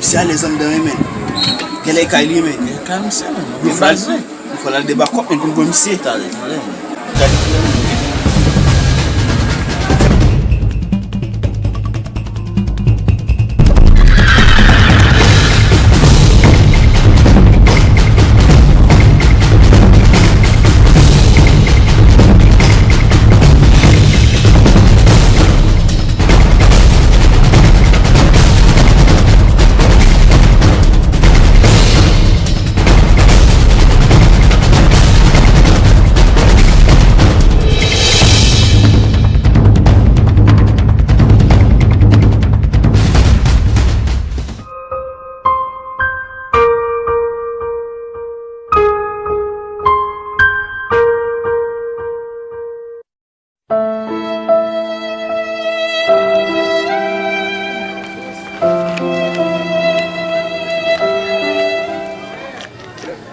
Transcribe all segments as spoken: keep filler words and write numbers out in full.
Misye alèz anndan wi, men. Genlè e kay li, men. Genlè kay misye, men. Mwen fè l al, mwen fè l al deba kòk, men, pou m pran misye. Tande, tande, men.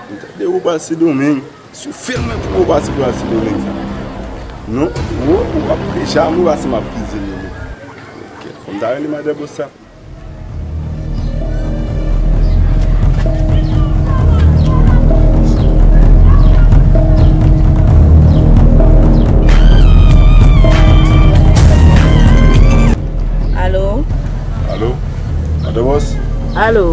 Mwen tande ou pral Sendomeng. Sou fil mwen pou ou pase pou al Sendomeng sa. Non, ou, ou ap deja mwen pase m ap fizil nou, men. Kèt, fò m ta rele madan bòs sa. Alo? Alo? Madan bòs? Alo?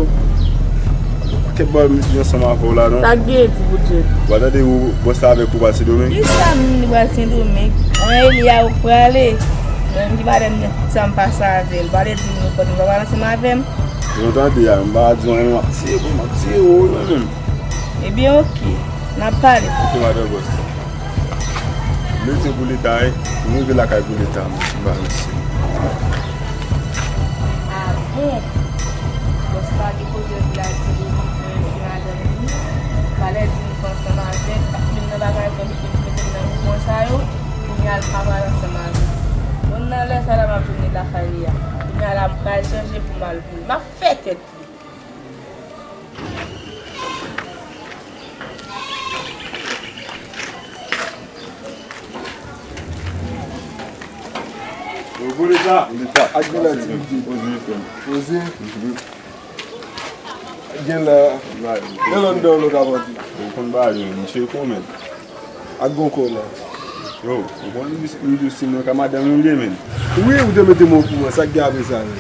Pakèt bòs m di ansanm avè w la, non? Sa k gen, ti bout jèn? W a tande ou, bòs la avèk ou pral Sendomeng? Kisa m di pral Sendomeng? An Eli a ou k prale? Mwen menm ki madanm nan, tout sa m pase avè l. Pale di m nou fòt, nou pa pale ansanm avè m? Jan w tande a, m pa di w anyen, m ap tiye pou m ap tiye w, wi, mwen menm. Ebyen, oke. N ap pale. Oke, madan bòs. M bezwen pou leta, wi. M rive lakay pou leta, m ba mesye. A bon? Bòs la gen koze l di la di li, li gen madanm li. Valè di m fè ansanm avè l. Menm nan bagay zanmi ki mete m nan mouvman sa yo, kounye a l pa pale ansanm avè m. Bon, nan lè sa la, m ap jwenn li lakay li a. Kounye a la, m pral chanje pou m al pou li. M ap fè tèt li. Yo, pou leta. Pou leta. Ak de la ti bidye. Poze, frè m. Poze. Mhm. Gen la. Gen lòt dan lòt avanti. Ou konn bagay, men, misye konn, men. Ak gon kò la. Yo, ou konn m di, m di si mwen ka madanm ou li ye, men. Wi, ou te mete m okouran, sa k gen apre sa, men.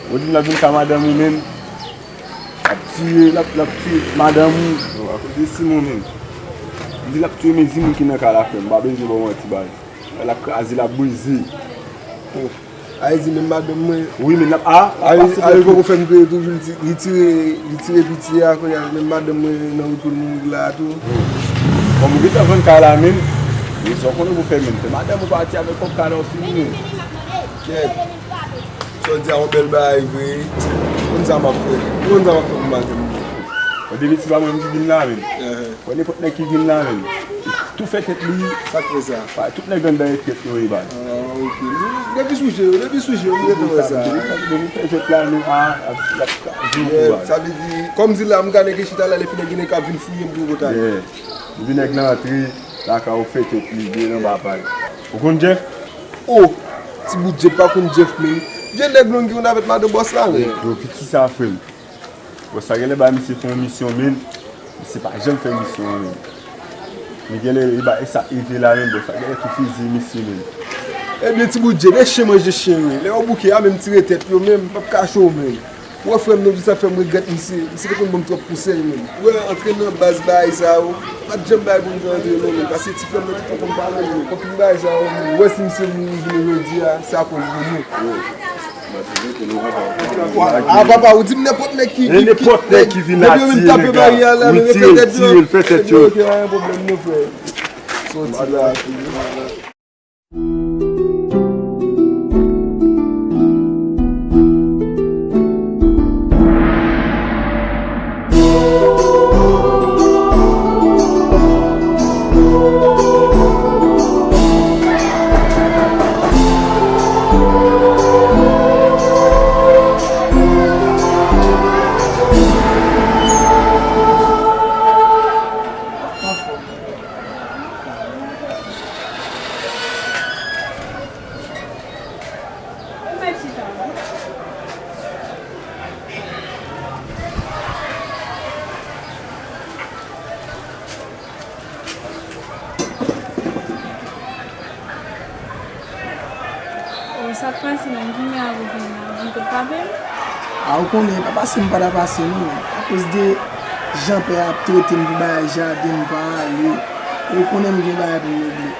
Ou di m l ap vin ka madanm ou, men. L ap tiye, l ap, l ap tiye madanm ou. Yo, akoz de Simon, men. M di l ap tiye, men di moun ki nan kay la, frè m, m pa bezwen ba w manti, bay. L ap kraze, l ap brize. Oh. Ayiti, menm madanm mwen. Wi, men l ap, a, l ap pase pou poko fè m kriye toujou, li ti-, li tire, li tire piti a, kounye a, menm madanm mwen nan wout pou l mouri la tou. Kòm ou gentan vann kay la, men, men sa w konnen pou fè, men, fè madanm ou pati avèk kòb kay la, ou fini, men. Kèt. Sa w di a yon bèl bagay vre. Ou konn sa m ap fè. Ou konn sa m ap fè pou madanm mwen. Bon, depi se pa mwen menm ki vin la, men. Ehh. Fò nenpòt nèg ki vin la, men. Tou fè tèt li. Sa k fè sa? Tout nèg anndan e tèt yo ye baz. Ah, ok. Depi sou je yo, depi sou je yo, m gentan wè sa. Depi fè tèt la, nou a, ap, ap, ap, sa vle di, kòm di la, m ka nèg ki chita la, lè fini gen nèg k ap vin fouye m pou yo konn ale. Yeah. Depi nèg la antre lakay ou, fè tèt li, gen anba pay. Ou konn Jeff? Oh, ti bout Jeff, pa konn Jeff, men. Vye nèg long ki konn avèk madan bòs la, men. Yo, piti sa, frè m. Bòs la genlè ba misye fè yon misyon, men. Misye pa janm fè misyon an, men. Men genlè, e ba, e sa rive la, men, bòs la genlè tou fiziye misye, men. Ebyen, ti bout Jeff, e chen manje chen, wi. Lè yo bouke a, menm tire tèt yo, menm, m p ap kache w, men. Ou wè frè m, non, sa fè m regrèt misye. Misye te konn ban m twòp konsèy, menm. Ou wè, antre nan baz bagay sa yo, pa t janm bay pou m te antre, non, menm. Paske ti frè m nan te konn pale, menm. Konpil bagay sa yo, menm. Ou wè si misye mouri jounen jodi a, se akoz de nou. A, papa, ou di m nenpòt nèg ki, ki, nenpòt nèg ki vin la, depi yo vin tape barye a la, men fè tèt yo. Ebyen, ok, pa gen pwoblèm, non, frè. Soti la. Pase menm, ki mirak ou fè la? Ou vin kot papi m? A, ou konnen, e pa pase m pa ta pase non, men akoz de jan pè a ap trete m pou bagay jaden, m pa ale. E ou konnen m gen bagay pou m regle.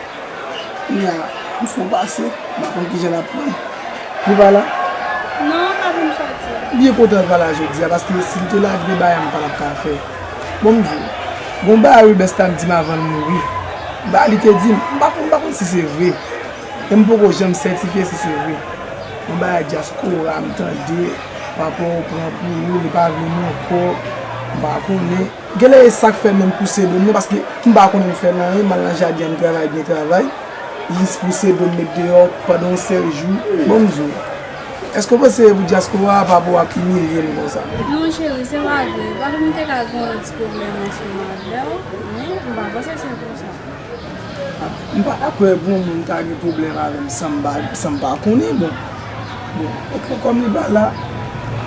Kounye a, m fè w pase, m pa konn kijan l ap pran. Li pa la? Non, pa pou m sòti. M byen kontan l pa la jodi a, paske si l te la, gen bagay m pa t ap ka fè. Bon, m di w, gon bagay Wilbès ta di m avan l mouri. Bagay li te di m, m pa konn, m pa konn si se vre. E m poko janm sètifye si se vre. Yon bagay dyaspora m tande, papa w pran pou ou, li pa vle m ankò, m pa konnen. Genlè e sa k fè l menm pouse do m nan, paske m pa konnen m fè l anyen, m al nan jaden an, m travay byen travay, li jis pouse do m met deyò pandan yon sèl jou. Bon, m di w, èske w panse se pou dyaspora a papa w ap imilye m konsa? Non, cheri, se pa vre. Paske m te ka gen yon ti pwoblèm ansanm avè w, men m pa panse se pou sa. M pa ta kwè pou yon moun ta gen pwoblèm avè m san m pa, san m pa konnen. Bon, bon, ok, kòm li pa la,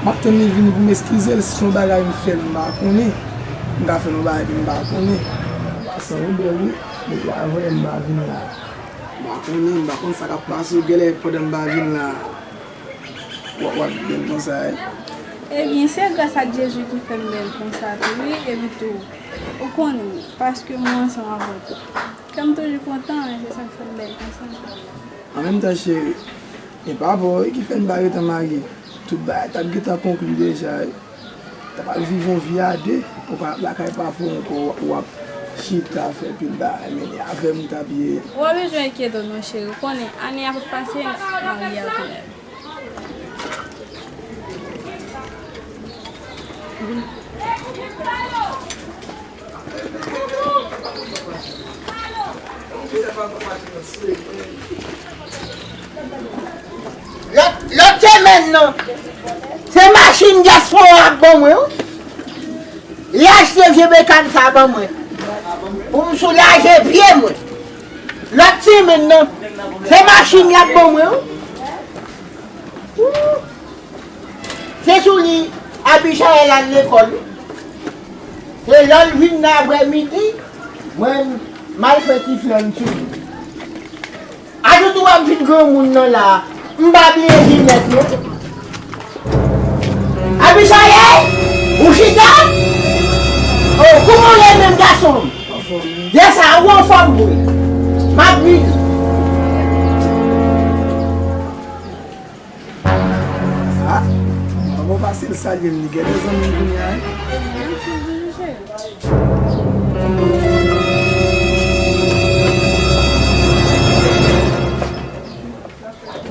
m ap tann li vini pou m eskize l. Si se yon bagay m fè l m pa konnen, m ka fè l yon bagay ke m pa konnen. An pasan, ou bèl wi, depi avan yè m pa vin la. M pa konnen, m pa konn sa k ap pase w, genlè pandan m pa vin la. W ap, w ap byen konsa, wi. Ebyen, se gras ak Jezi ki fè m bèl konsa tou, wi, epi tou, ou konnen, paske mwen ansanm avè w tou. Kè m toujou kontan, e se sa k fè m bèl konsa. An menm tan, cheri, e papa w, wi, ki fè n pa gentan marye. Tout bagay t ap gentan konkli deja, wi. T ap al viv yon vi a de, ou pa lakay papa w ankò, w ap chita, fè pil bagay, men e avè m w t ap ye. Ou pa bezwen enkyete w non, cheri, ou konnen, ane a p ap pase, marye a kanmenm. Lòt, lòt semèn nan, se machin dyaspora ap ban mwen, wi. Li achte vye bekàn sa ban mwen. Pou m soulaje pye mwen. Lòt semèn nan, se machin l ap ban mwen, wi. Se sou li Abichayèl al lekòl, wi. Se lè l vin nan aprèmidi, mwen, m al fè ti flè m sou li. Ajoute w ap vin granmoun nan la, m pa bliye jenès mwen. Abichayèl, ou chita? O, kouman w ye menm gason m? Yè sa, ou anfòm vre? M ap vini. Ah, manman fasil salye m, li genlè zanmi m kounye a, wi.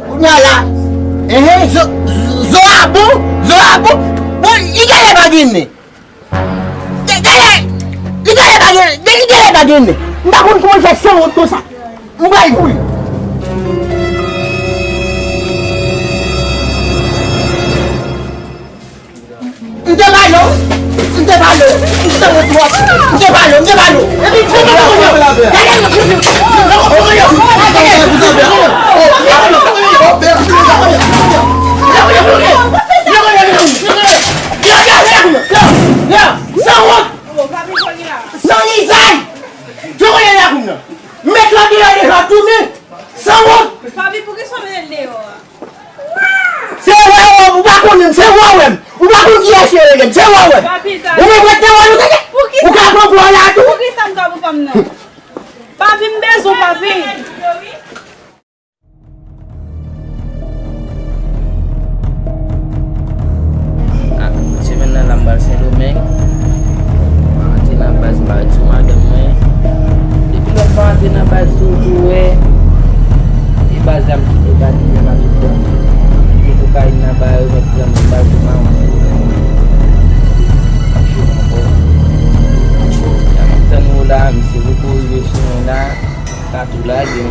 Kounye a la, enhen, zo, zo a bon, zo a bon. Bon, li genlè pa gen nen. Li genlè, li genlè pa gen, li genlè pa gen nen. M pa konn kouman l fè sanwont konsa. M pral pou li. M te pale w, m te pale w, m te pale w, m te pale w, m te pale w. Epi m te pale w. Gade, gade, gade. Sanwont! Sanwizay! Yo konnen lakou m nan. Met lòt deyò deja tounen. Sanwont! Papi, poukisa w mennen l deyò a? Se wè wè m, ou pa konnen m, se wè wè m. Ou pa konn kiyès yo rele m, se wè wè m. Papi, sa. Ou mwen mwen te wè nou tete. Ou ka pran pwa la tou. Poukisa m ka pran fanm nan? Papi, m bezwen w, papi. Ah, semèn nan la m pral Sendomeng. M antre nan baz, m pa ret sou madanm mwen. Depi lè m pa antre nan baz tou, ou tou wè. E baz la m kite, pa di menm avèk bon. M kite kokayin nan ba yo, mèt pran menm baz yo pa yon Sendomeng. M cho ankò. Bon, m ap tann ou la, misye poko rive sou mwen la. Tatou lage,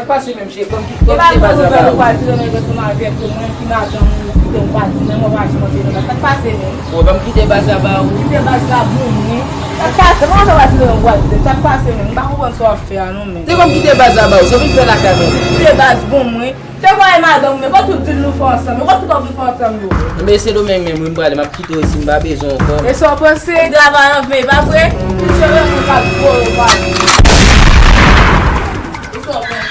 Pase menm, cheri, ban m ki-, ban m kite baz la ba ou. Ou pral tire nèg ansanm avèk ou, mwen ki madanm ou, kite m pati, men mwen pa janm antre nan baz. Sa k pase menm? Bon, ban m kite baz la ba ou. Kite baz la pou mwen. Sa k pase? Kòman sa w pral tire yon bwat? Sa k pase menm? M pa konprann sa w ap fè a non menm. Se ban m kite baz la ba ou, se w vin fè lakay mwen. Kite baz pou mwen. Se vwaye madanm ou, men kot tout dil nou fè ansanm yo, kot tout òf nou fè ansanm yo? Ebyen, Sendomeng menm wi m prale, m ap kite w isi, m pa bezwen w ankò. E sa w panse? Travay an ven, pa vre? Tout se renmen k ap voye w pale. E sa w panse?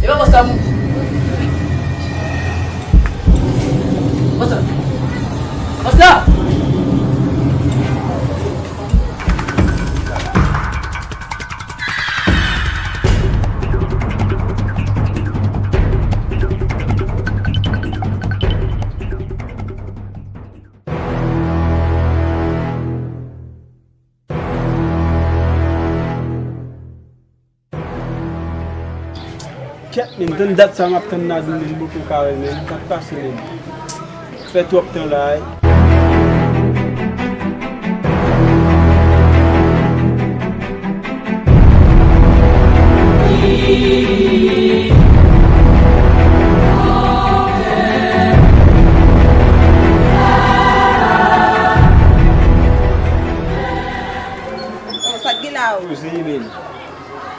E pa konsa m. Konsa. Konsa. Kèt, men, tann dat sa m ap tann Nadou, men, m poko ka wè l, men, sa k pase, men? Fè twòp tan la, wi. Sa k gen la, o? Poze, men.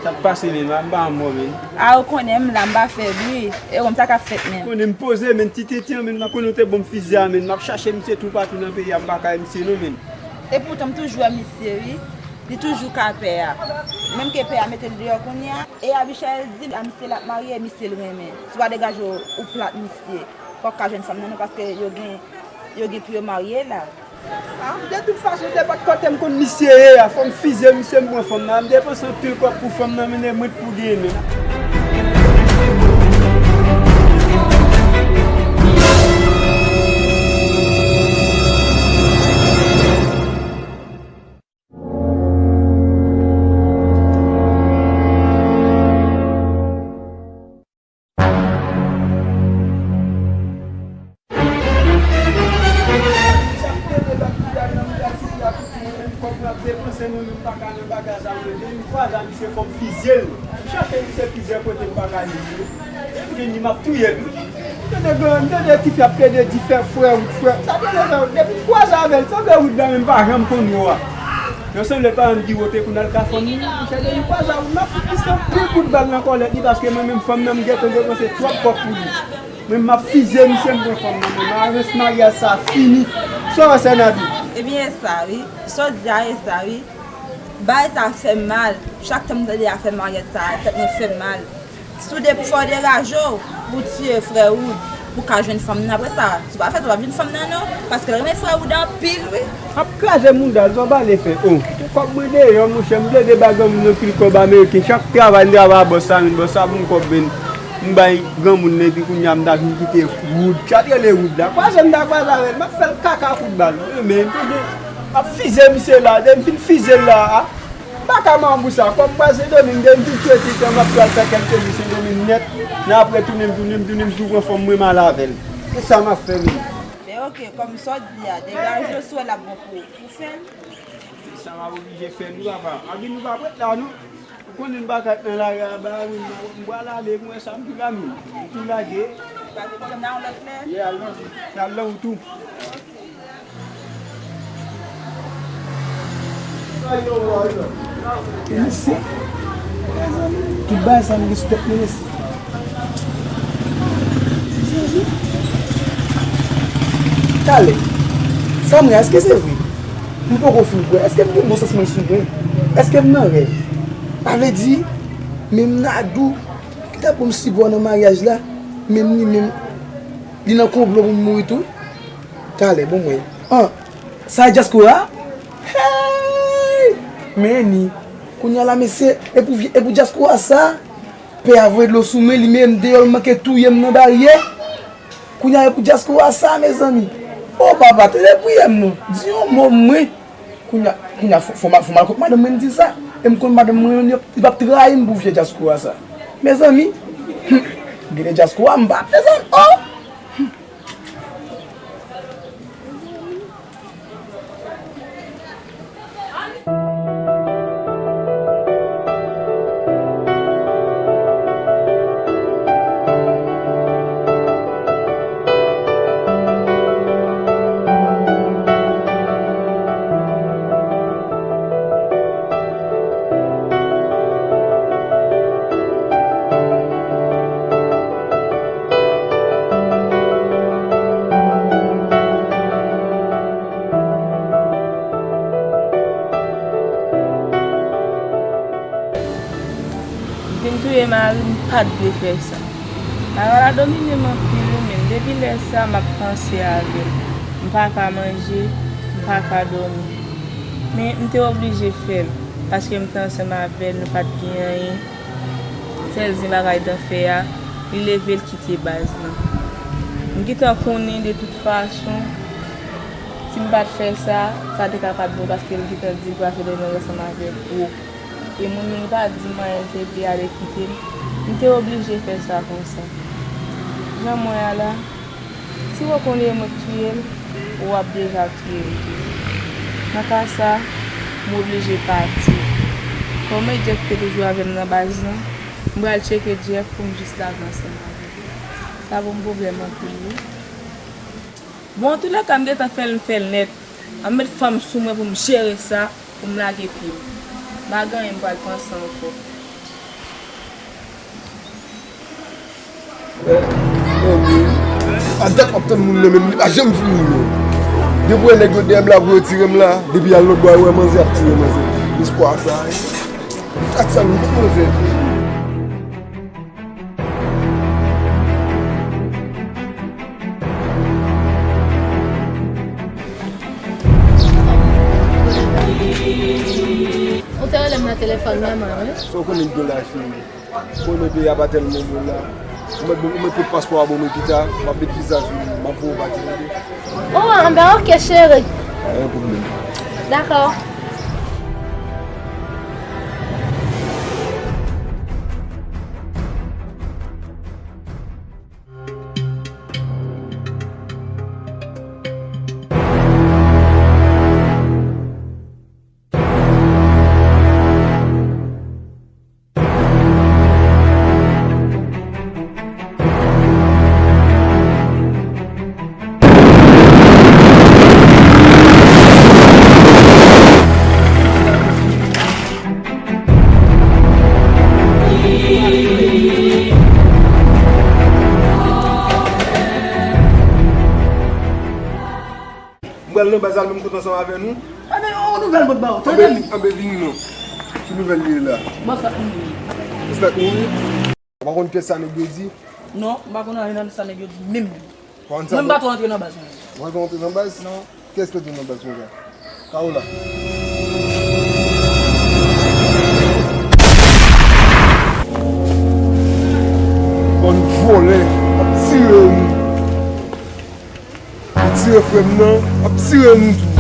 Sa k pase menm? A, m pa anmò menm. A, ou konnen m la, m pa fè bri. E konn sa k ap fèt menm. Konnen m poze menm, ti tenten an menm, nan konnen w te ban m fizi a menm. M ap chache misye toupatou nan peyi a, m pa ka wè misye non menm. Epoutan m toujou wè misye wi. Li toujou ka pè a. Menm ke pè a mete l deyò kounye a. E a Michel di a misye l ap marye, e misye l renmen. Si w pa degaje w, ou plat misye. Fòk ka jwenn fanm nan non, paske yo gen, yo gen pou yo marye la. A, de tout fason, nenpòt kote m konn misye ye a, fò m fize misye, m pran fanm nan. M depanse anpil kòb pou fanm nan, men e mwen k pou genyen menm. Kòb m ap depanse, mwen menm m pa ka nan bagay sa, mwen. Depi m kwaze a misye, fò m fizye l. M chache misye plizyè kote, m pa ka jwenn li. Depi m jwenn li, m ap touye l. M tande gran, m tande tifi ap plede di fè frè Wood, frè. Sa tande sa, depi m kwaze avè l, sanble Wood la menm pa janm konn wo a. Yo sanble pa menm di wo te konn al ka fanm li. Monchè, depi m kwaze a Wood, m ap fout misye anpil kout bal nan kòlèt li, paske mwen menm fanm nan m gentan depanse twòp kòb pou li. Mwen, m ap fizye misye, m pran fanm nan, men malerez maryaj sa fini. Sa w wè, sè Nadi? Ebyen, e sa, wi. Sa w di a, e sa, wi. Bagay sa fè m mal. Chak tan m tande afè maryaj sa, tèt mwen fè m mal. Si w de, fò w degaje w pou w tiye frè Wood, pou w ka jwenn fanm nan. Apre sa, si w pa fè sa, w pa vin fanm nan, non. Paske l renmen frè Wood anpil, wi. Ap kraze mouda l, sa w pale fè. O, kite kòb mwen deyò, monchè, m plede bay granmoun anpil kòb ameriken. Chak travay m travay a bòs sa, men bòs sa ban m kòb, men m bay granmoun nan, epi kounye a m ta vin kite Wood. Sa t rele Wood la. Kwaze m ta kwaze avè l, m ap fè l kaka kout bal. Wi, men, m ap fizye misye la, depi m fin fizye l la, a, m pa ka mawon pou sa. Kòm m pral Sendomeng, depi m fin tchwe ti tan, m ap pral fè kèk sezi Sendomeng nèt. Men apre tounen, m tounen, m tounen, m tou pran fanm mwen, m al avè l. Se sa m ap fè menm. Men oke, kòm sa w di a, degaje w, si w wè l ap bon pou ou, pou w fè l. Sa m ap oblije fè l wi papa. Anben nou pa prèt la non. Ou konnen m pa ka nan lari a ba wi, m pral ale, m wè sa m tou la menm. M tou lage. Pase pwoblèm nan yon lòt lè. Yeah, al nan, al nan wout ou. Mesye, tout bagay sa m gen sou tèt mwen mesye. Talè, Samra, èske se vre? M poko fin kwè. Èske m gen bon sans mwen sou mwen? Èske m nan rèv? Sa vle di, menm Nadou, ki t ap ban m sipò nan maryaj la, menm li menm, li nan konplo pou m mouri tou? Talè, bon mwen. An, sa e dyaspora? Hey! Men ni, kounye a la, mesye, e pou vye, e pou dyaspora sa, Pè a voye dlo sou mwen, li mete m deyò, l manke touye m nan baryè. Kounye a e pou dyaspora sa, mezanmi. O papa, tande priyè m non. Di yon mo mwen. Kounye a, kounye a, fò, fò m al, fò m al kot madanm mwen, m di sa. E m konn madanm mwen, li p ap trayi m pou vye dyaspora sa. Mezanmi, gade dyaspora, m pa, mezanmi, o! Vin touye mari m, m pa t vle fè sa. Mari la domine m anpil wi, men depi lè sa, m ap panse avè l. M pa ka manje, m pa ka dòmi. Men m te oblije fè l, paske m te ansanm avè l, nou pa t gen anyen. Sèl zen bagay dan fè a, li leve l kite baz lan. M gentan konnen de tout fason, si m pa t fè sa, sa te ka pa t bon, paske l gentan di l pral fè dòmi ansanm avèk Gwo. E moun yo pa di m anyen, l te vle ale kite m. M te oblije fè sa konsa. Jan mwen a la, si w konnen e mwen k touye l, w ap deja touye l tou. Nan ka sa, m oblije pati. Kòm e Jeff te toujou avè m nan baz lan, m pral tcheke Jeff pou m jis lage ansanm avè l. Sa ban m pwoblèm anpil wi. Bon, antoulèka, m gentan fè l, m fè l nèt. M ap met fanm sou mwen pou m jere sa, pou m lage pye m. M pa gen anyen m pral panse ankò. Eh, eh, wi. A dat m ap tann moun nan, men li pa janm vini, non. Depi w wè nèg yo dèyè m la pou yo tire m la, depi y al lòt bò a, yo wè manzè ap tire manzè. Espwa sa, eh. Ak sa, nou tout manzè. Ou te rele m nan telefòn nòmal, wi. Sa w konnen m gen la, cheri. Konnen peyi a pa tèlman bon la. Ou mèt, ou mèt pot paspò a ban mwen pita, m ap met viza sou li, m ap voye w pati, tande? Oh, anben, oke, cheri. Pa gen pwoblèm. Dakò. M pral nan baz al menm kote ansanm avè nou. Anben, yon nouvèl mwen ba ou, tande m. Anben, anben vini non. Ki nouvèl li ye la? Bòs la mouri. Bòs la mouri? Ou pa konn pyès sa nèg yo di? Non, m pa konn anyen nan sa nèg yo di menm. Mwen, m pa twò antre nan baz mwen. Ou pa twò antre nan baz? Non. Kiyès ki antre nan baz mwen la? Kawo la. Bann vòlè, ap tire nou. Yo tire frè m nan, ap tire nou tou.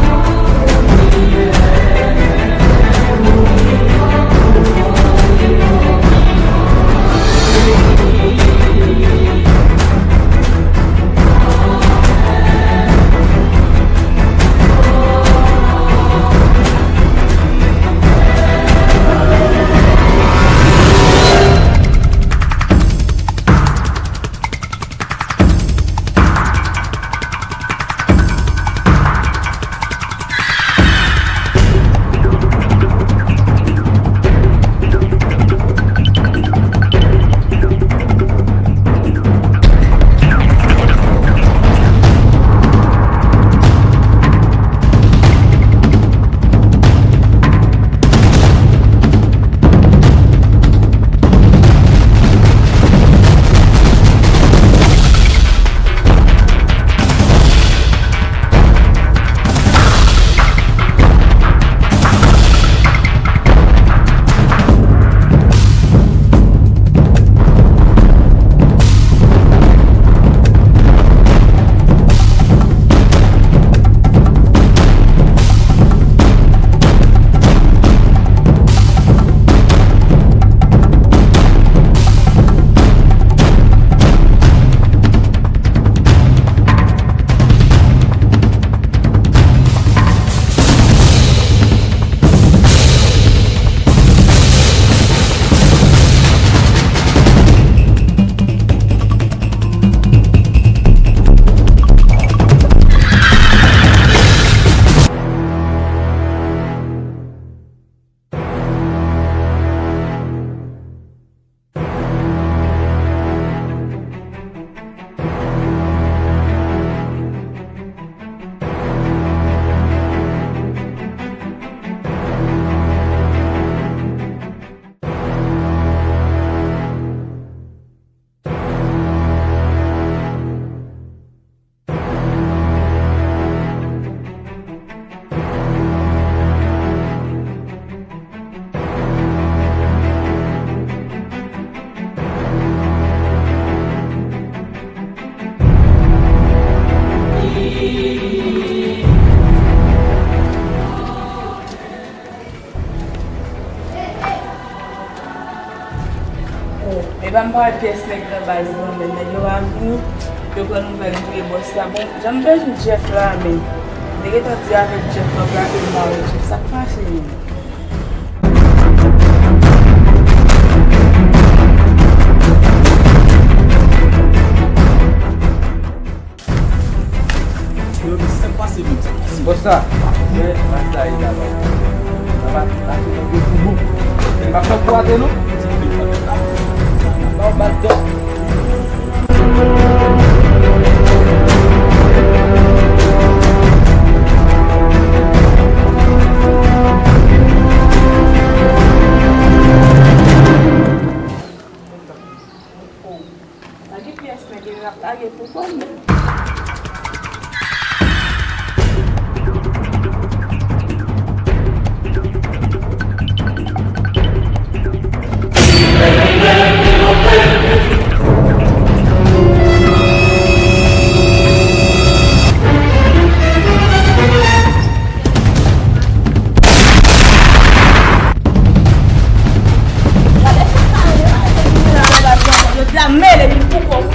Epa m pa wè pyès nèg nan baz nan, men nèg yo pa vini. Yo pran nouvèl m touye bòs la. Bon, jan m pèdi Jeff la, men m te gentan di avèk Jeff m ap raple m pa wè Jeff. Sa k pase menm? Bòs la, wè, baz la, e la, baz. Sa va, la, se yon gwo foubou. Li pa fè pou ate, non? Ba w bat dò. Lage pyès nèg yo ap lage pou kò m. Gade sa sa ye, yo di la mele li pou kò wi.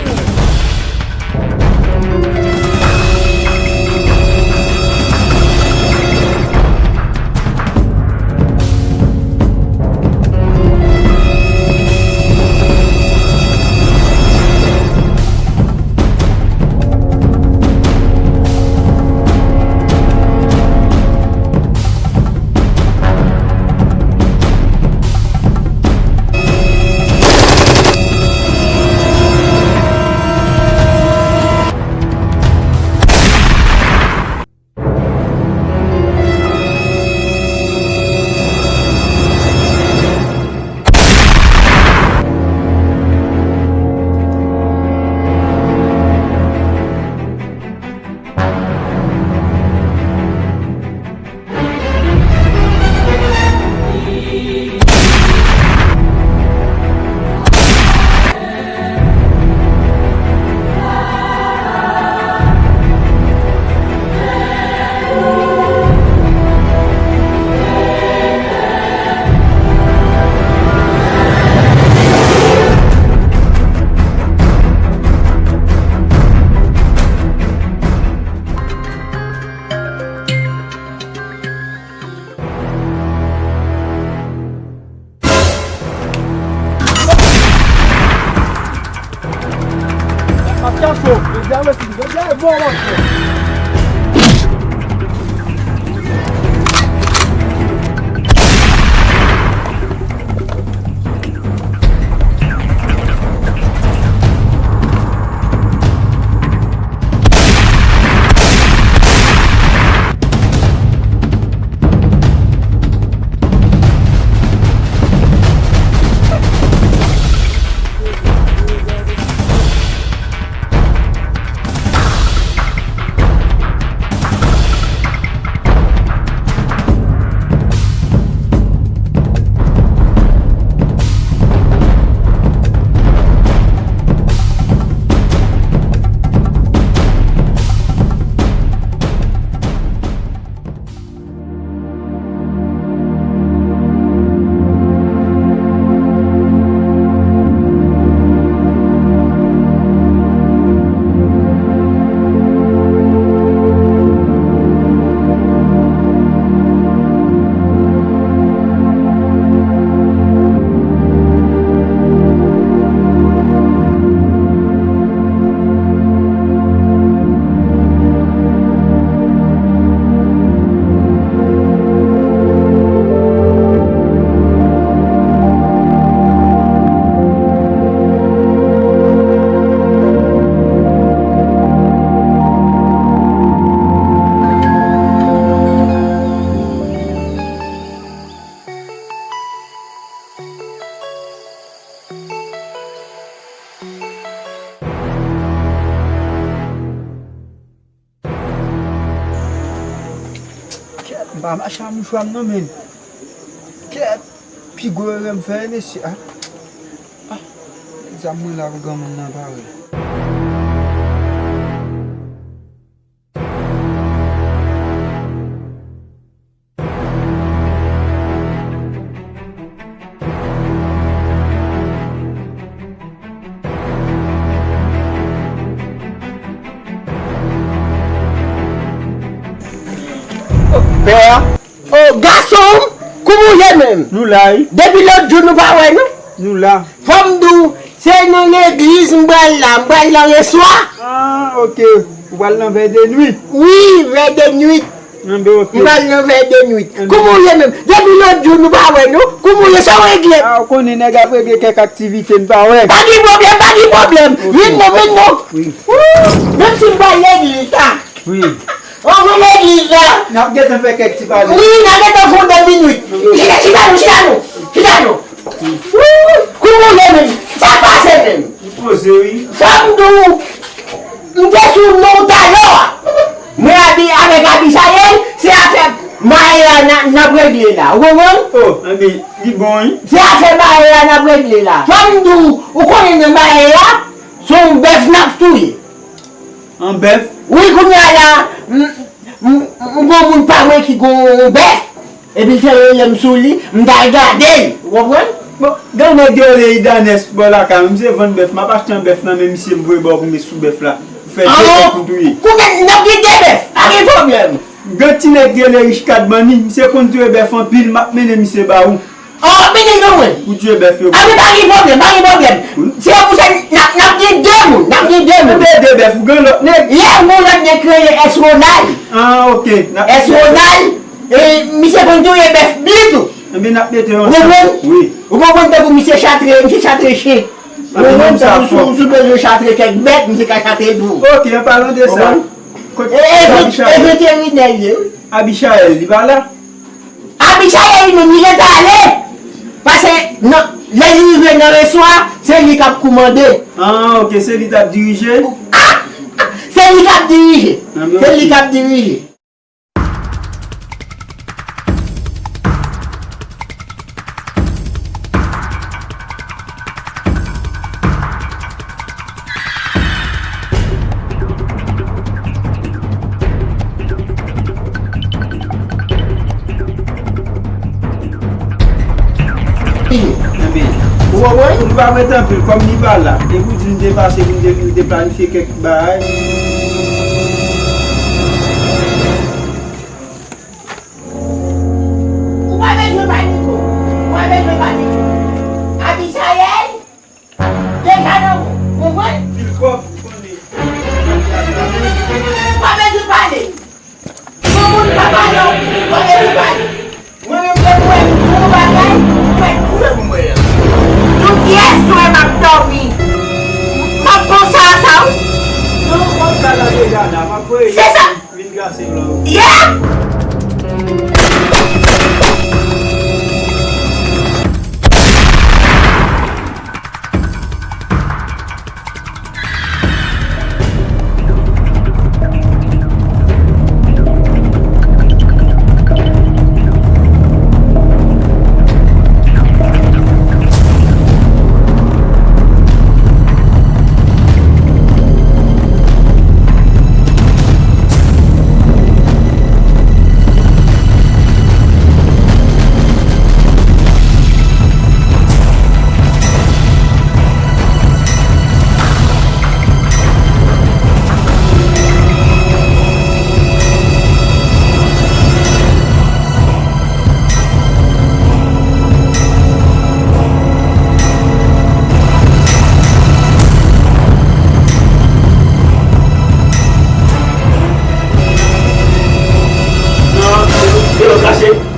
Kèt, m pa mache ak mouchwa m non, men. Kèt, pi gwo erè m fè, mesye, a. A, zam mwen la pou granmoun nan pare. Pè a. O, gason m, kouman w ye menm? Nou la, wi. Depi lòt jou nou pa wè, non? Nou la. Fò m di w, se nan legliz m pral la, m pral nan reswa. Ah, ok. Ou pral nan vè de nwit? Wi, vè de nwit. Anben, ok. M pral nan vè de nwit. Anben. Kouman w ye menm? Depi lòt jou nou pa wè, non? Kouman w ye, sa w regle? Ah, ou konnen nèg ap regle kèk aktivite, m pa wè. Pa gen pwoblèm, pa gen pwoblèm. Ok. Vin non, vin non. Wi. Wou, menm si m pral legliz la. Wi. Anvan legliz la. N ap gentan fè kèk ti pale. Wi, n ap gentan fè yon de minit. Chita, chita non, chita non. Chita non. Wou, kouman w ye menm? Sa k pase menm? Li poze, wi. Fò m di w, m te sou non w talè a. Mwen abi, avèk Abichayèl, se afè Maera n a, n ap regle la. Ou konprann? Oh, anben, li bon, wi. Se afè Maera n ap regle la. Fò m di w, ou konnen nan Maera, se yon bèf n ap touye. An bèf? Wi, kounye a la, m, m, m gon moun pa mwen ki gon bèf, epi l te rele m sou li, m t al gade l, ou konprann? Bon, gen nèg yo rele Idanès bò lakay mwen, misye vann bèf, m ap achte yon bèf nan men misye, m voye ba w pou met sou bèf la. Ou fè de bèf pou touye. Kounya n ap gen de bèf, pa gen pwoblèm. Gen ti nèg ki rele Rich Kadmanni, misye konn touye bèf anpil, m ap mennen misye ba ou. Oh, w ap mennen l ban mwen. Pou touye bèf yo. Anben, pa gen pwoblèm, pa gen pwoblèm. Wi. Se pou sa n ap, n ap gen de moun, n ap gen de moun. Anben, de bèf, ou gen lòt nèg? Yè, m gon lòt nèg ki rele S Ronald. Ah, ok. N ap S Ronald, e misye konn touye bèf byen tou. Anben, n ap mete yo ansanm. Ou konprann? Wi. Ou konprann, tankou misye chatre, misye chatre chen. Ou konprann, tankou si w bezwen chatre kèk bèt, misye ka chatre l pou ou. Ok, an palan de sa, kote Abichayèl? E, e, e veterinè l ye, wi. Abichayèl, li pa la? Abichayèl li menm, li gentan ale. Paske nan, lè li rive nan reswa, se li k ap koumande. Ah, ok, se li t ap dirije? Ah! Se li k ap dirije. Anben, ok. Se li k ap dirije. Enben, ou konprann? Li pa mete anpil, kòm li pa la. Epi w di m te pase pou m te vin te planifye kèk bagay. Ou pa bezwen panike. Ou pa bezwen panike. Abichayèl deja nan wout. Konprann? Pil kòb, ou konnen. Ou pa bezwen pale. Yon moun pa pale, ou pa bezwen pale. Mwen menm lè m wè yon bagay, ou mèt kou. Fè m wè a. Tout yè swè m ap dòmi. M ap panse a sa, wi. Non, m ap gade deja la, m ap voye. Se sa. Vin kase blan. Yeah!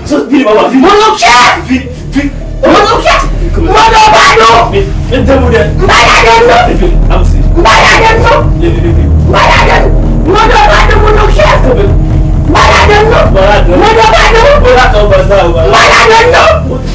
Sot vini, papa, vini. Monokchè! Vini, vini. Monokchè! Mande w padon! Met, met de boudè. M pa ladann non! Vini, vini, avanse. M pa ladann non! Vini, vini, vini. M pa ladann. Mande w padon, monokchè! Kanpe. M pa ladann non! M pa ladann. Mande w padon! M pa ladann, baz la, m pa ladann. M pa ladann non!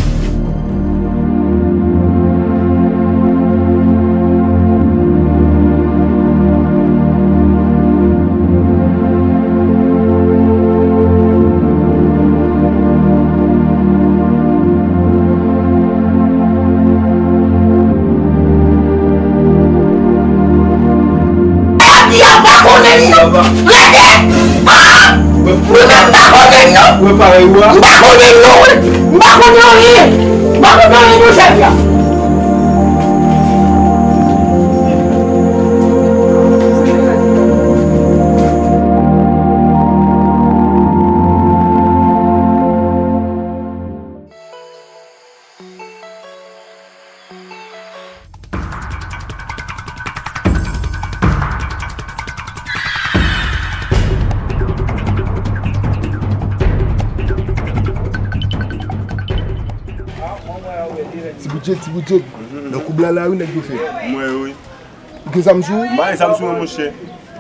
Yo pa konnen m non. Rete! Ah! Mwen menm m pa konnen m non. Mwen pa wè ou a. M pa konnen m non, wi. M pa konnen anyen. M pa konnen anyen, monchè, frè. Ti bout zot. Nan koub la la wi nèg yo fè. Mwen wi. Ou gen zam sou ou? M pa gen zam sou mwen monchè.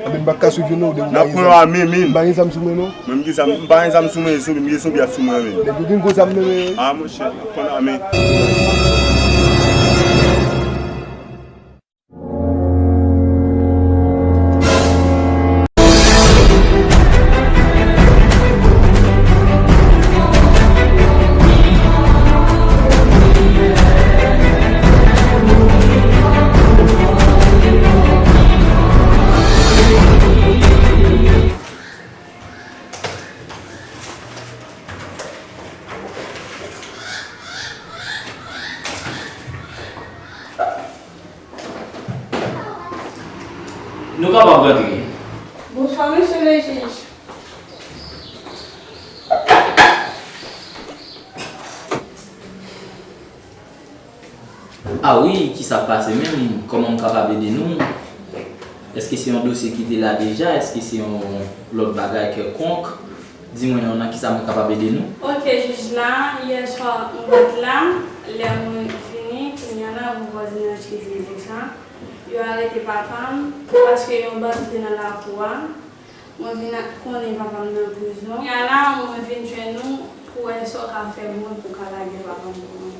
Anben m pa ka swiv yo non, ou demen ou pa gen zam. N ap pran a men men. M pa gen zam sou mwen non. Mwen m gen zam, m pa gen zam sou mwen, zonbi, m gen zonbi ap sou mwen men. Nèg yo gen gwo zam nan men yo. A monchè, n ap pran a men. Nou kapab rantre. Bonswa, mesye le jij. A wi, kisa k pase menm? Kòman m kapab ede nou? Èske se yon dosye ki te la deja? Èske se yon lòt bagay kèlkonk? Di mwen non, nan kisa mwen kapab ede nou? Ok, jij la, yè swa m pa t la, lè mwen vini, kounye a la, pou vwazinaj ki di m te sa, yo arete papa m, paske yon bandi te nan lakou a. Mwen vin konnen papa m nan prizon. Kounye a la, mwen vin jwenn ou pou wè sa w ka fè pou mwen pou w ka lage papa m pou mwen.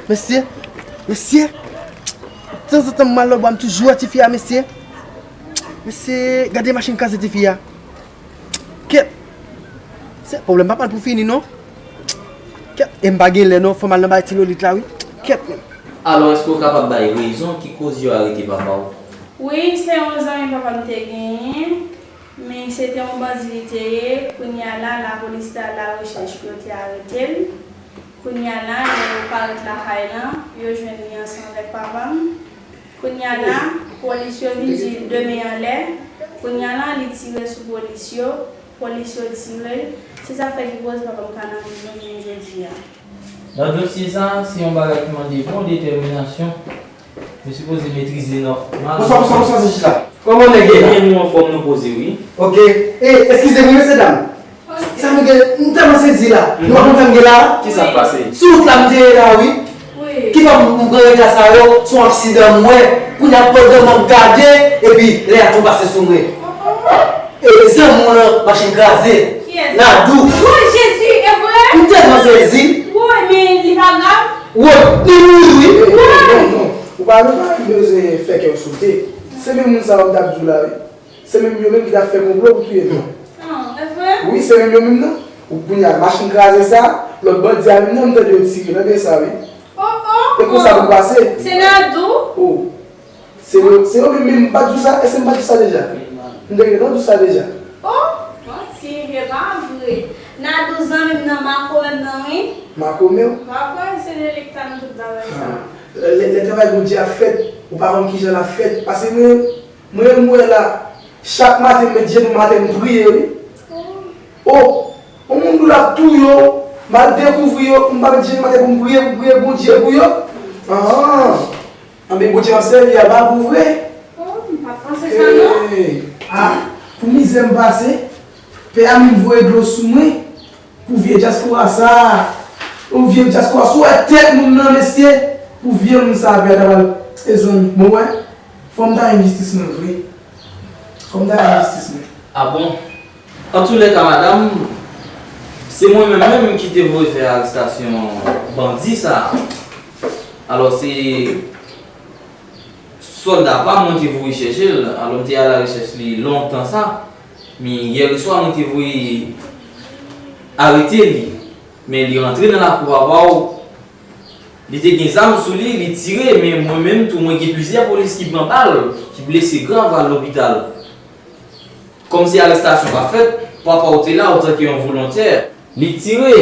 Mesye, mesye, tanzantan m al lòtbò a m toujou wè tifi a mesye. Mesye, gade machin kraze tifi a. Kèt! Se pwoblèm pa pral pou fini non. Kèt! E m pa gen lè non, fò m al nan bay ti Lolit la wi. Kèt menm! Alò, èske w kapab bay rezon ki koz yo arete papa w? Wi, se yon zanmi papa m te genyen, men se te yon bandi li te ye. Kounye a la, lapolis te al larechèch pou yo te arete l. Kounye a la, lè yo parèt lakay lan, yo jwenn li ansanm avèk papa m. Kounye a la, polis yo vin di l de men anlè. Kounye a la, li tire sou polis yo. Polis yo tire l. Se sa k fè ki koz papa m pa nan prizon jounen jodi a. Nan dosye sa, se yon bagay ki mande bon detèminasyon. Nou sipoze metrize nòmal. Bonswa, bonswa, bonswa, se jij la. Kòman nèg ye la? Byen, nou anfòm, nou poze wi. Ok. E, eskize m wi, mesye dam. Sa nou gen, m tèlman sezi la. Nou pa konn sa m gen la. Kisa k pase? Sou wout la m te ye la wi. Wi. Ki fè m, m pran reta sa yo, se yon aksidan m wè. Kounye a pandan m ap gade, epi lè a tou pase sou mwen. E zanmi w lan machin kraze. Kiyès? Nadou. Woy, Jezi, e vre? M tèlman sezi. Woy, men li pa grav? Woy, li mouri wi. Woy! Non, non. Ou pa, nou pa bezwen fè kè w sote. Se menm moun sa yo m t ap di w la wi. Se menm yo menm ki t ap fè konplo pou touye m nan. Ah, e vre? Wi, se menm yo menm nan. Ou kounye a, machin kraze sa, lòt bandi a menm nan, m tande yo tire, nan men sa wi. Oh, oh, oh. E konsa pou pase. Se Nadou? Oh. Se yo, se yo menm, men m pa t di w sa, èske m pa t di w sa deja? M te gentan di w sa deja. Oh, manti, e pa vre. Nadou zanmi m nan, makomè m nan wi. Makomè w? M pa kwè se li ki ta nan tout bagay sa. Ah. Lè, lè, lè travay Bondye ap fèt, ou pa konn kijan l ap fèt. Paske mwen, Mwen menm m wè la, chak maten m met jenou m atè m priye wi. O, yon moun di w l ap touye w, m al dekouvri yo, m pa met jenou m atè pou m priye, pou m priye Bondye pou yo. Anhan. Anben Bondye m ap sèvi a pa pou vre. O, m pa t panse sa non. Hey. A, pou mizè m pase, pè a menm voye dlo sou mwen. Pou vye dyaspora sa a. Pou vye dyaspora, si w wè tèt moun nan, mesye, pou vye moun sa a, pè a ta pral, e zanmi. Bon, wè, fò m ta jwenn jistis mwen vre. Fò m ta jwenn jistis mwen. A bon? Antoulèka, madanm, se mwen menm menm ki te voye fè arestasyon bandi sa a. Alò, se sòlda pa m, mwen te voye chèche l. Alò, m te al arechèch li lontan sa. Men yè swa, mwen te voye arete li. Men li rantre nan lakou papa w. Li te gen zam sou li, li tire, men mwen menm tou, mwen gen plizyè polis ki pran bal, ki blese grav al lopital. Kòmsi arèstasyon pa fèt, papa w te la antanke yon volontè. Li tire.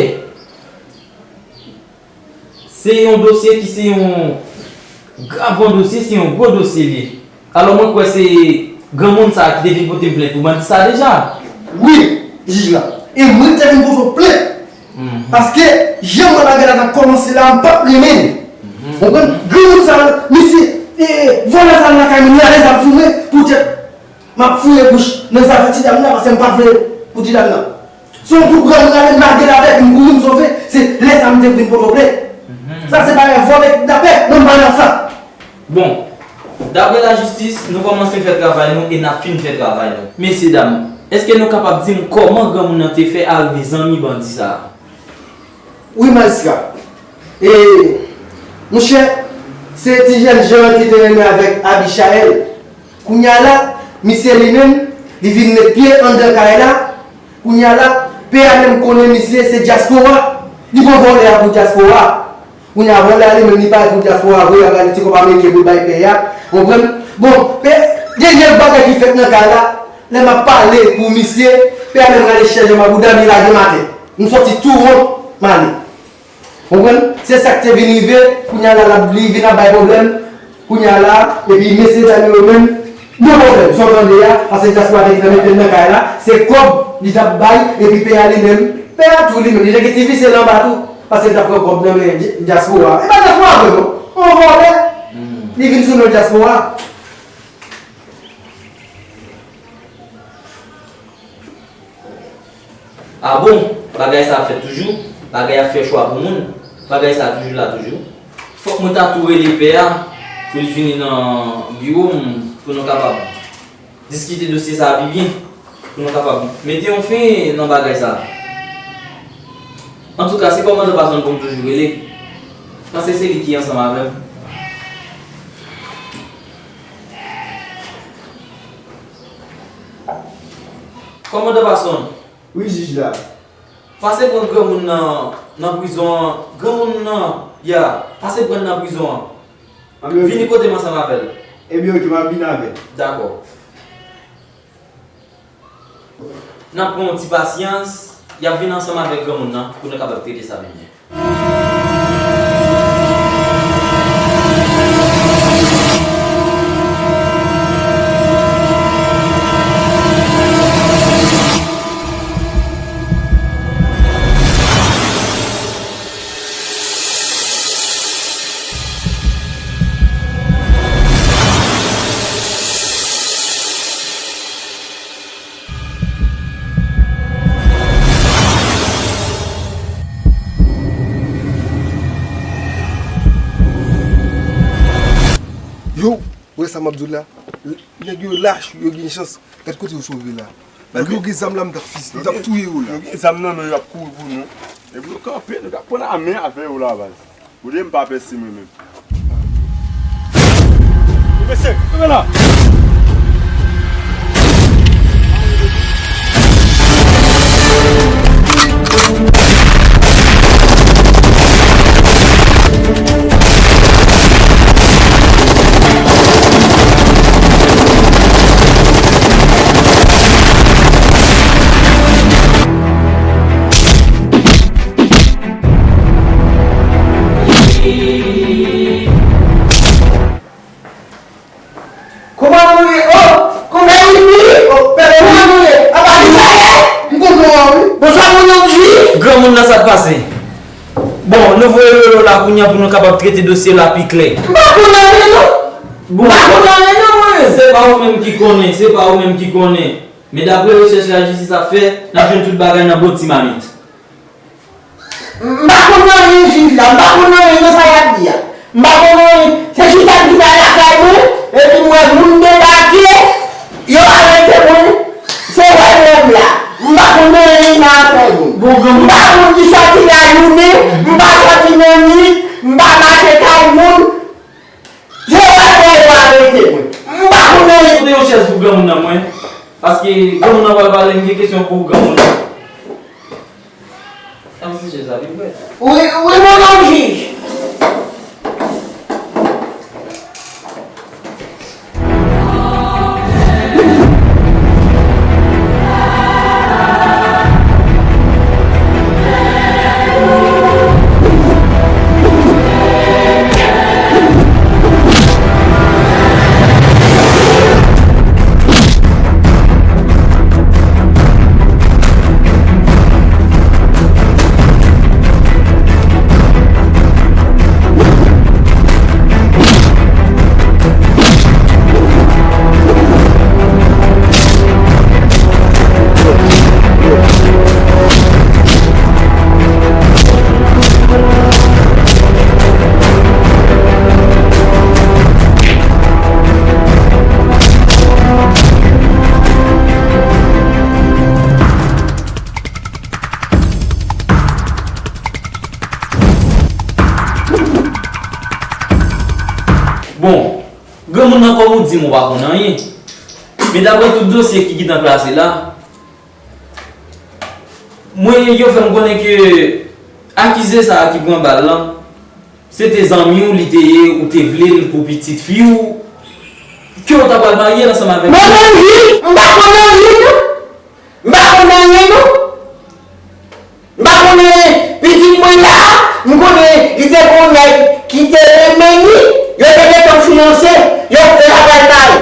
Se yon dosye ki se yon gravan dosye, se yon gwo dosye li ye. Alò mwen kwè se granmoun sa a ki te vin pote m plent pou bandi sa a deja. Wi, jij la. E mwen ki te vin pote w plent. Paske, jan m wè bagay la t ap kòmanse la, m p ap renmen l. Ou konprann? Granmoun sa a, misye, e, vòlè sa a lakay mwen, li alèz ap fouye poutèt m ap fouye bouch nan zafè ti dam nan, paske m pa vle pou ti dam nan. Se yon kout bra m rale, m lage l avèk, m kouri, m sove. Se lè sa a m te vin pote w plent. Sa se bagay vòlè, kidnapè, mwen m pa nan sa. Bon, daprè lajistis, nou kòmanse fè travay nou e n ap fin fè travay nou. Mesye dam, èske nou kapab di m kòman granmoun nan te fè arive zanmi bandi sa a? Wi, majistra. E, monchè, se ti jèn jan an ki te renmen avèk Abichayèl. Kounye a la, misye li menm, li vin met pye anndan kay la. Kounye a la, pè a menm konnen misye se dyaspora. Li pran vòlè a pou dyaspora. Kounye a, vòlè a li menm, li parèt pou dyaspora vre, l ap rale ti kòb ameriken pou l bay pè a. Ou konprann? Bon, pè, dènye bagay ki fèt nan kay la, lè m ap pale pou misye, pè a menm rale chèz yo mabouda m, li lage m atè. M sòti tou wont, m ale. Konprann? Se sa k te vin rive, kounye a la, l ap, li vin ap bay pwoblèm, kounye a la, epi mesye dam yo menm, nan pwoblèm, sa w tande a, paske dyaspora te gentan mete l nan kay la, se kòb li t ap bay, epi pè a li menm, pè a tou li menm, li te gen ti visye l anba tou, paske l t ap pran kòb nan men dyaspora. E pa dyaspora vre non, yon vòlè, li vin sou non dyaspora. Ah bon, bagay sa ap fèt toujou, bagay ap fè chwa pou moun, bagay sa toujou la toujou. Fòk mwen ta tou rele pè a pou l vini nan biwo m pou nou kapab diskite dosye sa pi byen, pou nou kapab mete yon fen nan bagay sa. Antouka, se kòmandan Pasonn pou m toujou rele, paske se li ki ansanm avè m. Kòmandan Pasonn. Wi, jij la. Pase pran granmoun nan, nan prizon an. Granmoun nan, ya, pase pran l nan prizon an. Vini kote m ansanm avè l. Ebyen, oke, m ap vin avè l. Dakò. N ap pran yon ti pasyans, y ap vin ansanm avèk granmoun nan pou nou kapab trete sa pi byen. Yo, wè sa m ap di w la? Nèg yo lach, yo gen chans. Gad kote yo sove la. Yo gen zam la, m t ap fis-, m t ap touye yo la. Yo gen zam nan men yo, y ap kouri pou nou. Epi yo kanpe, nou t ap pran lame avè yo la, baz. Kote m pa pèse mwen menm. Mesye, kenbe la. Kòman nou ye? O, kòman nou ye? O, pè, kòman nou ye? Apa nou ye? M konn non an, wi. Bonswa, mon nonm jij. Granmoun nan, sa k pase? Bon, nou voye Lolo la kounye a pou nou kapab trete dosye la pi klè. M pa konn anyen non. Bon. M pa konn anyen non, mwen. Se pa ou menm ki konnen, se pa ou menm ki konnen. Men daprè rechèch lajistis ap fè, n ap jwenn tout bagay nan bon ti mamit. M pa konn anyen, jij la, m pa konn anyen nan sa y ap di a. M pa konn anyen. Se chita m chita lakay mwen, epi m wè moun debake, yo arete mwen. Se wè menm la. M pa konn anyen nan afè moun. Bon, granmoun. M pa konn ki sòti lajounen, m pa sòti nan nuit, m pa mache kay moun. Se wè yo arete mwen. M pa konn anyen. Pote yon chèz pou granmoun nan mwen. Paske granmoun nan pral pale, m gen kesyon pou granmoun nan. Sa m si chèz la vin prè. Wi, wi, mon nonm jij. Nan kòm ou di m ou pa konn anyen. Men daprè tout dosye ki gentan klase la, mwen, yo fè m konnen ke akize sa a ki pran bal lan, se te zanmi w li te ye, ou te vle l pou pitit fi w, ke w ta pral marye l ansanm avèk li. Mwen menm, Jij, m pa konn anyen, non. M pa konn anyen, non. M pa konn anyen. Pitit mwen la, m konnen li te gon nèg ki te renmen li, yo te gentan finanse, yo te travay ba l.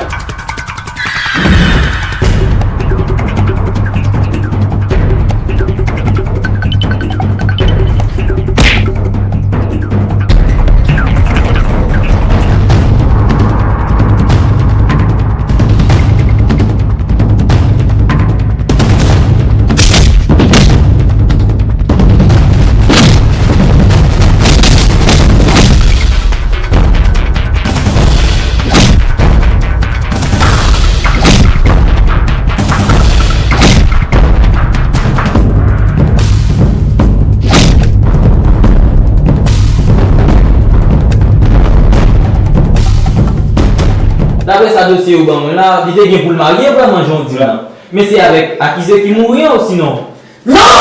Daprè sa dosye yo ban mwen la, li te gen pou l marye vrèman, jan w di la. Men se avèk akize ki mouri an, osinon? Non!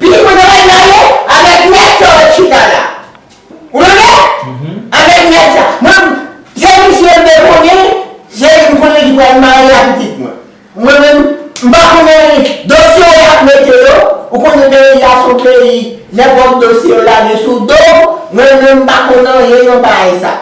Pitit mwen ta pral marye avèk nèg sa w wè chita la. Ou tande? Avèk nèg sa. Mwen, se misye m te konnen, se li m konnen ki pral marye a pitit mwen. Mwen menm, m pa konnen dosye yo y ap mete yo, ou konnen peyi a se yon peyi, nenpòt dosye yo lage sou do, mwen menm m pa konn anyen nan bagay sa.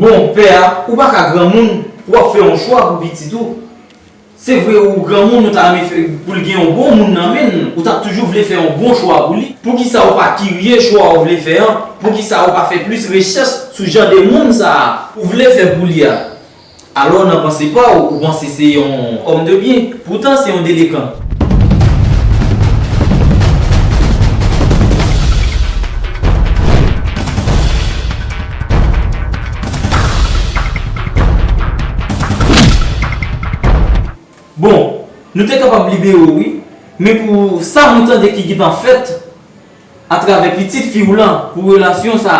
Bon, pè a, ou pa ka granmoun pou w ap fè yon chwa pou pitit ou. Se vre, ou granmoun, ou ta renmen fè, pou l gen yon bon moun nan men l, ou t ap toujou vle fè yon bon chwa pou li. Poukisa ou pa kirye chwa ou vle fè an? Poukisa ou pa fè plis rechèch sou jan de moun sa a ou vle fè pou li a? Alò, nan panse pa w, ou panse se yon homme de bien, poutan se yon delekan. Bon, nou te kapab libere w, wi, men pou sa nou tande ki gentan fèt atravè pitit fi w lan pou relasyon sa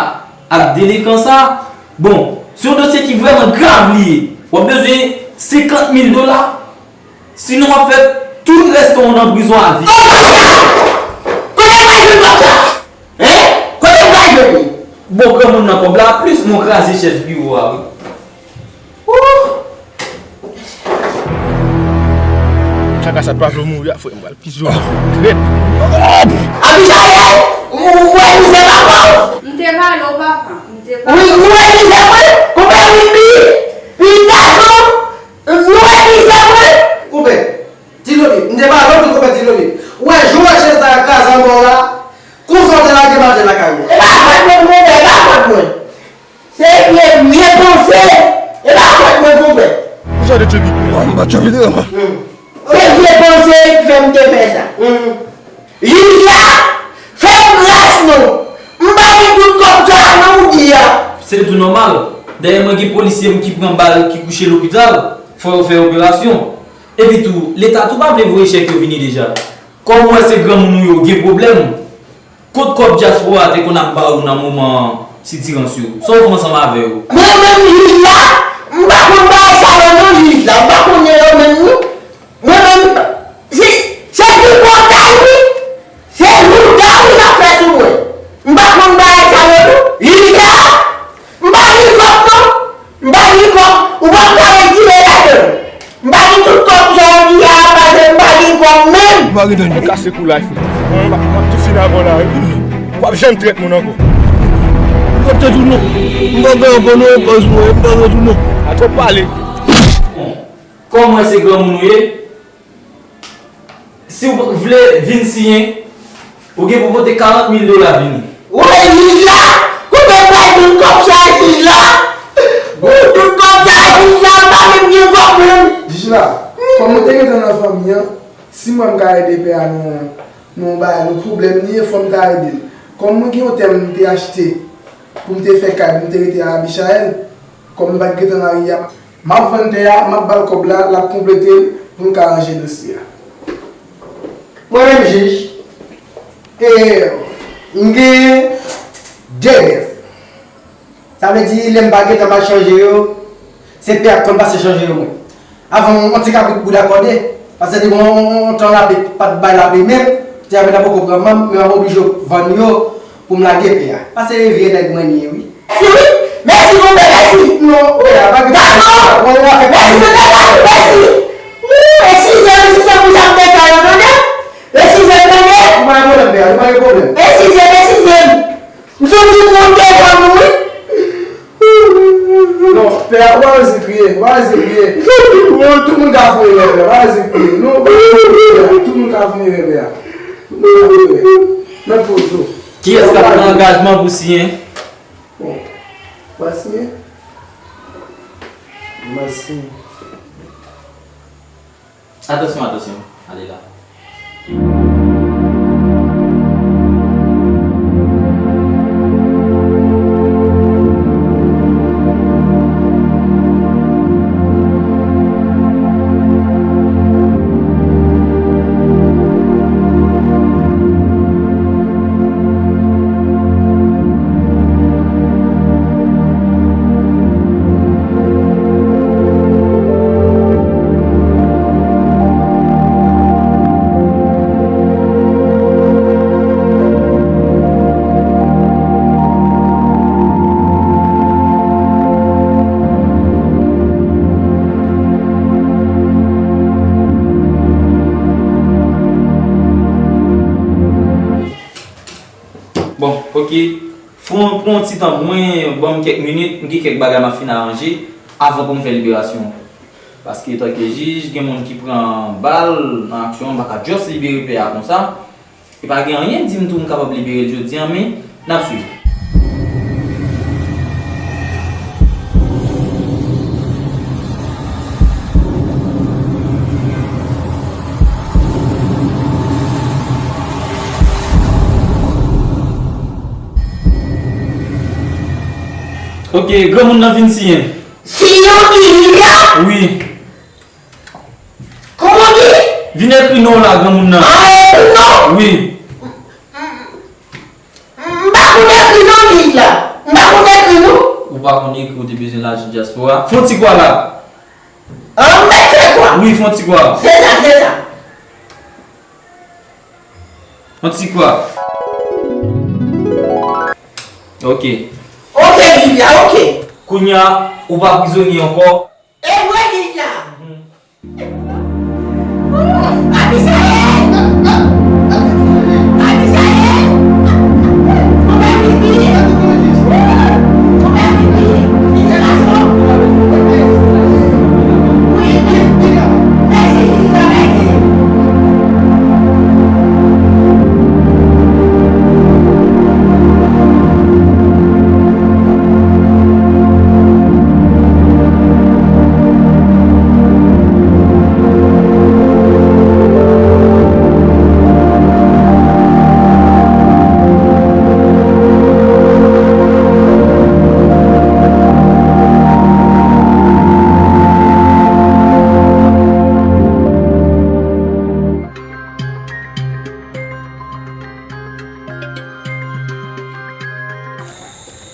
a ak delekan sa a, bon, se yon dosye ki vrèman grav li ye. W ap bezwen senkant mil dola, sinon w ap fè tout rès tan w nan prizon avi. Oh my God! Kote m pral jwenn kòb sa? Hein? Kote m pral jwenn li? Bon, granmoun nan kòb la, plis mwen kraze chèz biwo a, wi. Ooh! Kaka sa t pa vle w mouri a, frè m, pral pizon. Trèt. Abigail, ou wè mizè papa w? M te pale w, papa. M te pale w. Wi, ou wè mizè mwen? Konpè Wilby, Wilberson, ou wè mizè mwen? Konpè, Diloli, m te pale w tou, konpè Diloli. Ou wè jan w wè chèz la kraze anba w la? Konsa w te lage maten lakay ou. E pa fòt mwen, konpè, e pa fòt mwen. Se vye, vye panse. E pa fòt mwen, konpè. Ou sa de tchoubit? Mwen, m pa tchoubit, non. Se vye panse ki fè m te fè sa. Jij la, fè m gras non. M pa gen tout kòb sa a nan ou di a. Se tou nòmal. Dayè mwen gen polisye m ki pran bal, ki kouche lopital. Fò yo fè operasyon. Epi tou, Leta tou pa vle voye chèk yo vini deja. Kòm ou wè se granmoun ou yo gen pwoblèm, kot kòb dyaspora te konn ap ba ou nan moman sitirans yo? Sa w fè ansanm avè yo? Mwen menm jij la, m pa konn bagay sa yo non jij la, m pa konnen yo menm non. Mwen menm, se, se tripotay wi, se lougarou y ap fè sou mwen. M pa konn bagay sa yo non. Jij la, m pa gen kòb non. M pa gen kòb, ou p ap ka retire ladan l. M pa gen tout kòb sa w di a, paske m pa gen kòb menm. M pa gen dènye. Kase kou la, frè. Mwen, m ap, m ap tou fin avè w la, wi. W ap janm trèt moun ankò. M p ap trèt ou non. M p ap bay ankò non, baz mwen, m p ap trèt ou non. A twòp pale. Bon, kòm mwen se granmoun ou ye, si w vle vin siyen, ou gen pou pote karant mil dola vini. Woy jij la, kote m pral Tout kòb sa jij la. Tout kòb sa jij la, m pa menm gen kòb menm. Jij la, kòm mwen te gentan nan fanmi an, si m wè m ka ede pè a nan, nan yon bagay, nan pwoblèm li ye, fò m ta ede l. Kòm mwen gen yon tè m te achte pou m te fè kay, pou m te rete a Abichayèl, kòm m pa t gentan nan lari a, m ap vann tè a, m ap ba l kòb la, l ap konplete l pou n ka ranje dosye a. Mwen menm jij, e, m gen de nèf. Sa vle di, lè m pa gentan m al chanje yo, se pè a k konn pase chanje yo mwen. Avan, yon ti kabrit bout akòde, paske te gen yon, yon, yon tan lapè pa t bay lapè menm, ti lapè nan poko pran manm, men m ap oblije vann yo pou m lage pè a. Paske vye nèg mwen ye, wi. Si wi, mèsi konpè, mèsi. Non, pè a, pa gen pwoblèm. Dakò. Bon, w a fè mèsi konpè, mèsi. Ou, e sizè m, si se pou sa m te fè yo, tande? E sizè m, tande? Nou pa gen pwoblèm, pè a, nou pa gen pwoblèm. E sizè m, e sizè m. M santi m ronde kò nou, wi. Non, pè a, ou pa bezwen kriye, ou pa bezwen kriye. Tout moun ka fon erè, pè a, ou pa bezwen kriye. Non, ou pa bezwen kriye, pè a. Tout moun ka fon erè, pè a. Tout moun ka fon erè. Nan poz ou. Kiyès k ap pran angajman pou siyen? Bon, m a siyen. M a siyen. Atansyon, atansyon. Ale la. Bon, ok. Fon, pran yon ti tan pou mwen, ban m kèk minit, m gen kèk bagay m ap fin aranje avan pou m fè liberasyon an. Paske, tanke jij, gen moun ki pran bal nan aksyon an, m pa ka just libere pè a konsa. E pa gen anyen k di m tou m kapab libere l jodi a, men n ap swiv. Ok, granmoun nan vin siyen. Siyen ki li la? Wi. Kòman di? Vin ekri non w la, granmoun nan. An, ekri non? Wi. M pa konn ekri non, jij la. M pa konn ekri non. Ou pa konn ekri, ou te bezwen lajan dyaspora. Fon ti kwa la. An, m mete kwa. Wi, fon ti kwa. Se sa, se sa. Yon ti kwa. Ok. Ok, jij la, ok. Kounye a, ou pa prizonye ankò. E vre, jij la. Mhm. Abisayèl! Abisayèl! Konpè Wilby! Konpè Wilby! Liberasyon! Wi, wi, wi. Mèsi, jij la, mèsi.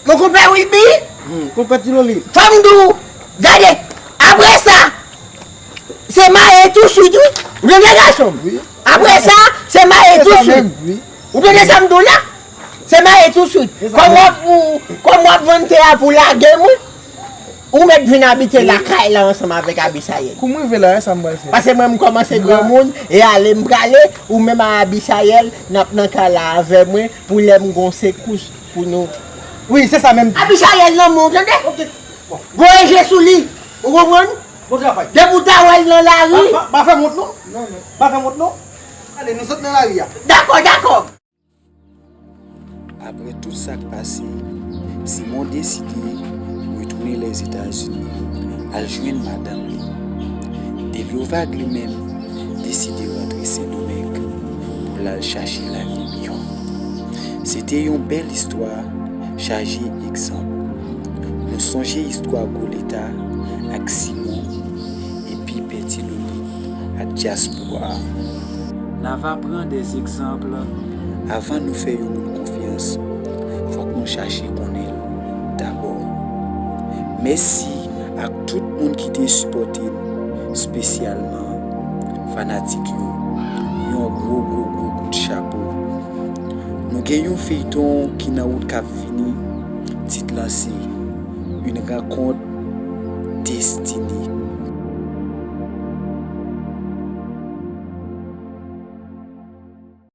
Mon konpè Wilby? Hmm, konpè Ti Loli. Fò m di w, gade, apre sa, se maye touswit, wi. Ou tande, gason m? Wi. Apre sa, se maye touswit. Se sa menm, wi. Ou tande sa m di w la? Se maye touswit. Se sa menm. Kòm w ap, kòm w ap vann tè a pou lage m, wi. Ou mèt vin abite lakay la ansanm avèk Abisayèl. Kou m rive la, e sa m pral fè. Paske mwen, m kòmanse granmoun, e ale m prale, ou menm a Abisayèl, n ap nan kay la avè mwen, pou lè m gon sekous pou nou. Wi, se sa menm. Abisayèl nan men w, tande? Ok. Bon. Voye je sou li, ou konprann? Bon travay. Depi w ta wè l nan lari. Pa, pa, pa fè m wont non. Non, non. Pa fè m wont non. Ale, nou sot nan lari a. Dakò, dakò. Apre tout sa k pase, Simon deside retounen Lèzetazini al jwenn madanm li. Deliovag li menm deside rantre Sendomeng pou l al chache lavi miyò. Se te yon bèl istwa chaje egzanp. Nou sonje istwa Goleta ak Simon epi Pè Ti Lolit ak dyaspora a. N ava pran de egzanp avan nou fè yon moun konfyans, fòk nou chache konnen l dabò. Mèsi ak tout moun ki te sipòte n, espesyalman fanatik yo. Yon gwo, gwo, gwo kout chapo. Nou gen yon feyton ki nan wout k ap vini, tit lan se Une rencontre destinée.